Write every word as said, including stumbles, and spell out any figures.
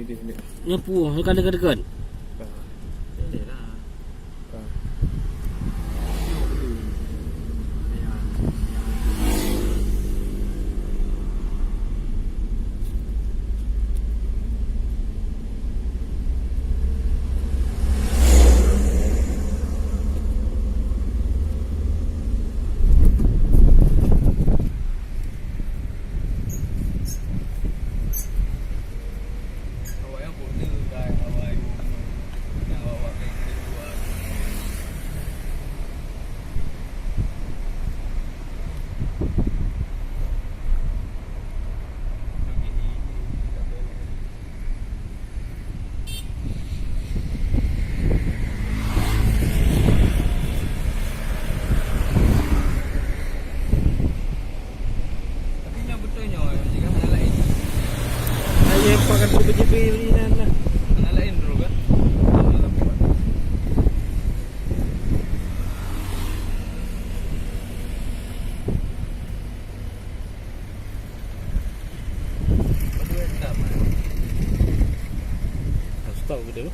Nyapu, nyoe ka dekat-dekat. Tapi nyoe beutôi nyoe, jika hana laén. Ayo, pakai tu B J P beli nan lah. Hana laén dulu kan? Hana laén. Stop gitu.